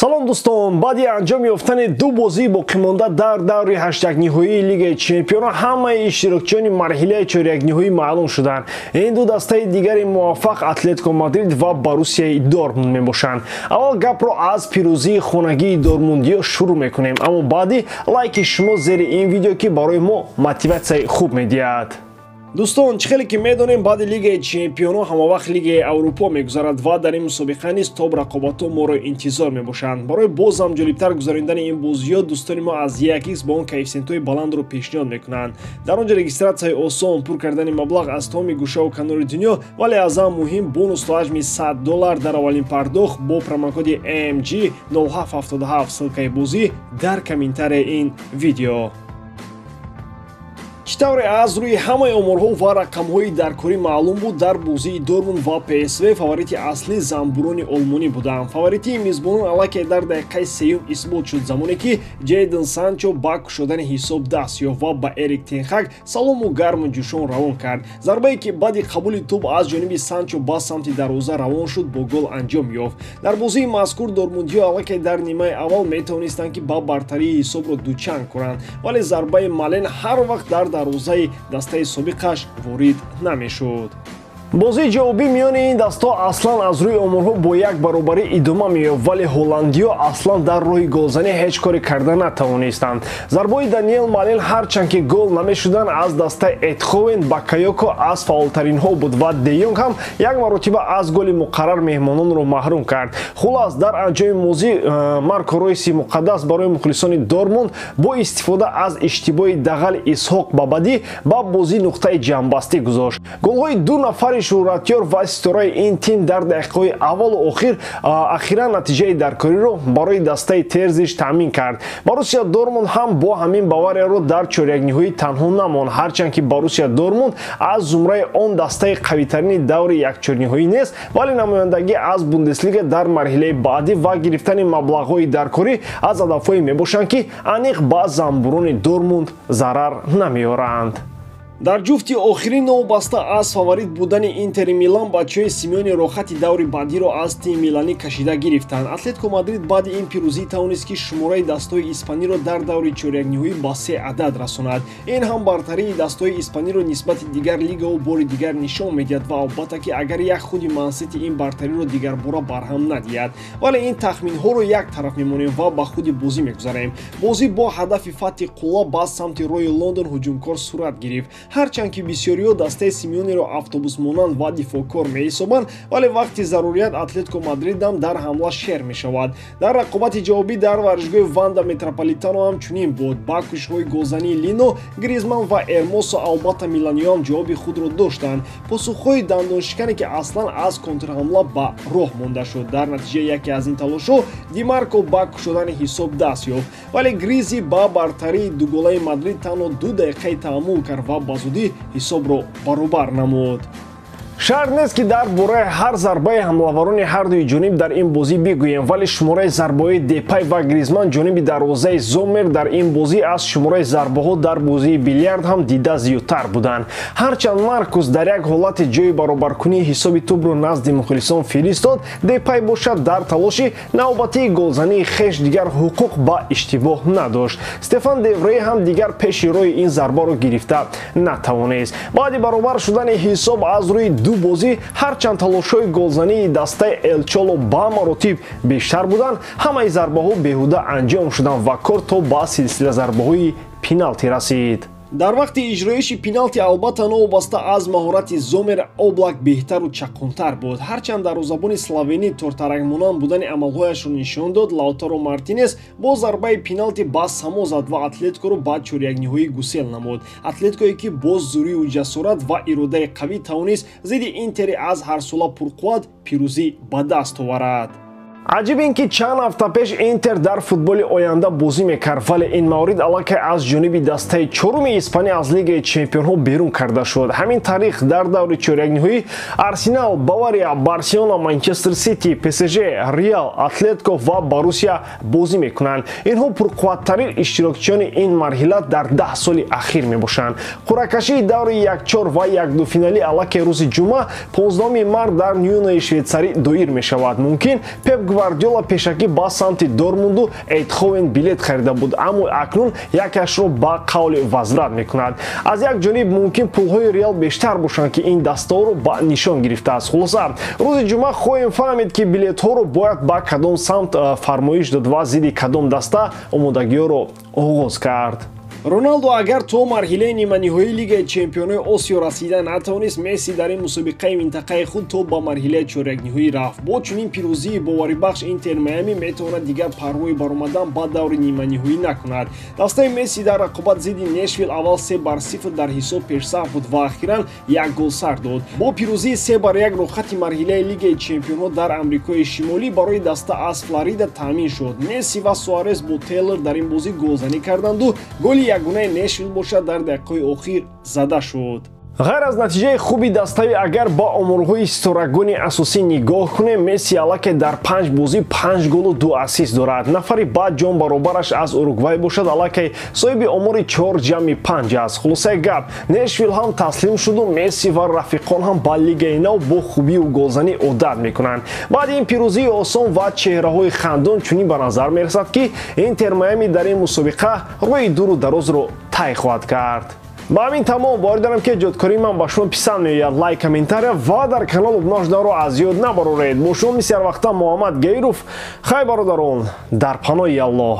Салом дӯстон, баъди анҷом ёфтани ду бозии боқимонда дар даври ҳаштякниҳоии Лигаи Чемпионон ҳамаи иштирокчиёни марҳилаи чорякниҳоӣ маълум шуданд. Ин ду дастаи дигари муваффақ Атлетико Мадрид ва Боруссияи Дортмунд мебошанд. Аввал гапро аз пирӯзии хонагии дортмундиё шурӯъ мекунем, аммо баъди лайки шумо зери ин видео, ки барои мо мотиватсияи хуб медиҳад. Дӯстон, чӣ хеле ки медонем, баъди Лигаи Чемпионон ҳамавақт Лигаи Аврупо мегузарад ва дар ин мусобиқа низ топ рақобатҳо моро интизор мебошанд. Барои боз ҳам ҷолибтар гузарондани ин бозиҳо дӯстони мо аз 1x бо он коэффисиентҳои баландро пешниҳод мекунанд. Дар он ҷо регистратсияи осон, пур кардани маблағ аз тамоми гӯшаву канори дунё, вале аз ҳам муҳим бонус то ҳаҷми $100 дар аввалин пардохт бо промокоди MG 0777. Ссылкаи бозӣ дар комментарияи ин видео. Чӣ тавре аз рӯи ҳамаи оморҳо ва рақамҳои даркорӣ маълум буд, дар бозии Дортмунд ва ПСВ фаворити аслӣ занбурони олмонӣ буданд. Фаворитии мизбонон аллакай дар дақиқаи сеюм исбот шуд, замоне ки Ҷейден Санчо ба кушодани ҳисоб даст ёфт ва ба Эрик Тенхак салому гарму ҷӯшон равон кард. Зарбае ки баъди қабули тӯб аз ҷониби Санчо ба самти дарвоза равон шуд, бо гол анҷом ёфт. Дар бозии мазкур дортмундиҳо аллакай дар нимаи аввал метавонистанд, ки ба бартарии ҳисобро дучанд кунанд, вале зарбаи Мален ҳар вақт дар дарвозаи дастаи собиқаш ворид намешуд. Бозии ҷавобӣ миёни ин дастҳо аслан аз рӯи оморҳо бо як баробарӣ идома меёфт, вале ҳолландиҳо аслан дар роҳи голзанӣ ҳеҷ коре карда натавонистанд. Зарбаҳои Даниэл Мален ҳарчанд ки гол намешуданд, аз дастаи Этховен Бакайоко аз фаъолтаринҳо буд ва Де Йонг ҳам як маротиба аз голи муқаррар меҳмононро маҳрум кард. Хулас, дар анҷоми бозӣ Марко Ройси муқаддас барои мухлисони Дортмунд бо истифода аз иштибоҳи дағали Исҳоқ Бабадӣ ба бозӣ нуқтаи ҷамъбастӣ гузошт. Голҳои ду нафари шӯҳратёр ва ситораи ин тим дар дақиқаҳои аввалу охир ахиран натиҷаи даркориро барои дастаи Терзиш таъмин кард. Боруссия Дортмунд ҳам бо ҳамин Баварияро дар чорякниҳоӣ танҳо намонд. Ҳарчанд ки Боруссия Дортмунд аз зумраи он дастаи қавитарини даври якчорниҳоӣ нест, вале намояндагӣ аз Бундеслига дар марҳилаи баъдӣ ва гирифтани маблағҳои даркорӣ аз ҳадафҳое мебошанд, ки аниқ ба занбурони Дортмунд зарар намеоранд. Дар ҷуфти охирин новобаста аз фаворит будани Интери Милан, бачаҳои Симеони рохати даври баъдиро аз тими миланӣ кашида гирифтанд. Атлетико Мадрид баъди ин пирӯзӣ тавонист, ки шумораи дастҳои испаниро дар даври чорякниҳоӣ ба се адад расонад. Ин ҳам бартарии дастҳои испаниро нисбати дигар лигаҳо бори дигар нишон медиҳад ва албатта ки агар як худи Мансити ин бартариро дигарбора барҳам надиҳад. Вале ин тахминҳоро як тараф мемонем ва ба худи бозӣ мегузарем. Бозӣ бо ҳадафи фатҳи қулла ба самти роҳи Лондон ҳуҷумкор сурат гирифт. Ҳарчанд ки бисёриҳо дастаи Симеонеро автобусмонанд ва дифоъкор меҳисобанд, вале вақти зарурият Атлетико Мадридам дар ҳамла шер мешавад. Дар рақобати ҷавобӣ дар варзишгоҳи Ванда Метрополитано ҳам чунин буд. Ба кӯшишҳои голзании Лино, Гризман ва Эрмосо албатта миланиҳо ҳам ҷавоби худро доштанд. Посухҳои дандоншикане ки аслан аз контрҳамла ба роҳ монда шуд. Дар натиҷаи яке аз ин талошҳо Димарко ба кушодани ҳисоб даст ёфт, вале Гризи ба бартарии дуголаи Мадрид танҳо 2 дақиқаи таҳаммул кард ва ба зудӣ ҳисобро баробар намуд. Шарт нест, ки дар бораи ҳар зарбаи ҳамлаварони ҳардуи ҷониб дар ин бозӣ бигӯем, вале шумораи зарбаҳои Депай ва Гризман ҷониби дарвозаи Зомер дар ин бозӣ аз шумораи зарбаҳо дар бозии билярд ҳам дида зиёдтар буданд. Ҳарчанд Маркус дар як ҳолати ҷои баробаркунии ҳисоби тӯбро назди мухлисон фиристод, Депай бошад дар талоши навбатии голзании хеш дигар ҳуқуқ ба иштибоҳ надошт. Стефан Деврей ҳам дигар пеши роҳи ин зарбаро гирифта натавонист. Баъди баробар шудани ҳисоб аз рӯи ду бозӣ, ҳарчанд талошҳои голзании дастаи Элчоло ба маротиб бештар буданд, ҳамаи зарбаҳо беҳуда анҷом шуданд ва кор то ба силсила зарбаҳои пеналти расид. Дар вақти иҷроиши пеналти албатта новобаста аз маҳорати Зомер Облак беҳтару чаққонтар буд. Ҳарчанд дарвозабони словенӣ тортаракмонанд будани амалҳояшро нишон дод, Лаутаро Мартинес бо зарбаи пеналти ба само зад ва Атлетикоро ба чорякниҳоӣ гусел намуд. Атлетикое ки бо зӯрию ҷасорат ва иродаи қавӣ тавонист зидди Интери аз ҳарсола пурқувват пирӯзӣ ба даст оварад. Аҷиб ин ки чанд ҳафта пеш Интер дар футболи оянда бозӣ мекард, вале ин маврид аллакай аз ҷониби дастаи чоруми Испания аз Лигаи Чемпионҳо берун карда шуд. Ҳамин тариқ дар даври чорякниҳоӣ Арсенал, Бавария, Барселона, Манчестер Сити, ПСЖ, Реал, Атлетико ва Боруссия бозӣ мекунанд. Инҳо пурқувваттарин иштирокчиёни ин марҳила дар 10 соли ахир мебошанд. Қуръакашии даври якчор ва якдуфиналӣ аллакай рӯзи ҷумъа 15 март дар Нюнаи Швейтсарӣ доир мешавад. Мумкин Пеп Гвардиола пешакӣ ба самти Дортмунду Эйтховен билет харида буд, аммо акнун якашро ба қавли возврат мекунад. Аз як ҷониб мумкин пулҳои Реал бештар бошанд, ки ин дастаҳоро ба нишон гирифтааст. Хулоса, рӯзи ҷумъа хоҳем фаҳмид, ки билетҳоро бояд ба кадом самт фармоиш дод ва зидди кадом даста омодагиҳоро оғоз кард. Роналдо агар то марҳилаи ниманиҳоии Лигаи чемпионои Осиё расида натавонист, Месси дар ин мусобиқаи минтақаи худ то ба марҳилаи чорякниҳоӣ рафт. Бо чунин пирӯзии боварибахш Интер Майами метавонад дигар парвои баромадан ба даври ниманиҳоӣ накунад. Дастаи Месси дар рақобат зидди Нешвил аввал 3-0 дар ҳисоб пешсаф буд ва охиран як гол сар дод. Бо пирӯзии 3-1 рухати марҳилаи Лигаи чемпионҳо дар Амрикои Шимолӣ барои даста аз Флорида таъмин шуд. Месси ва Суарес бо Тейлор дар ин бозӣ голзанӣ карданду голи ягонаи Нешвил бошад дар дақиқаҳои охир зада шуд. Ғайр аз натиҷаи хуби даставӣ, агар ба оморҳои ситорагони асосӣ нигоҳ кунем, Месси аллакай дар 5 бозӣ 5 голу 2 ассист дорад. Нафари баъд ҷон баробараш аз Уругвай бошад, аллакай соҳиби омори 4,5 аст. Хулосаи гап, Нешвил ҳам таслим шуду Месси ва рафиқон ҳам ба лигаи нав бо хубию голзанӣ одат мекунанд. Баъди ин пирӯзии осон ва чеҳраҳои хандон чунин ба назар мерасад, ки Интер Майами дар ин мусобиқа роҳи дуру дарозро тай хоҳад кард. Ба ҳамин тамом. Боварӣ дорам, ки эҷодкории ман ба шумо писанд меояд. Лайк, комментария ва дар канал обуна шуданро аз ёд набароред. Бо шумо мисли ҳар вақта Муҳаммад Гейров. Хай, бародарон, дар паноҳи Аллоҳ.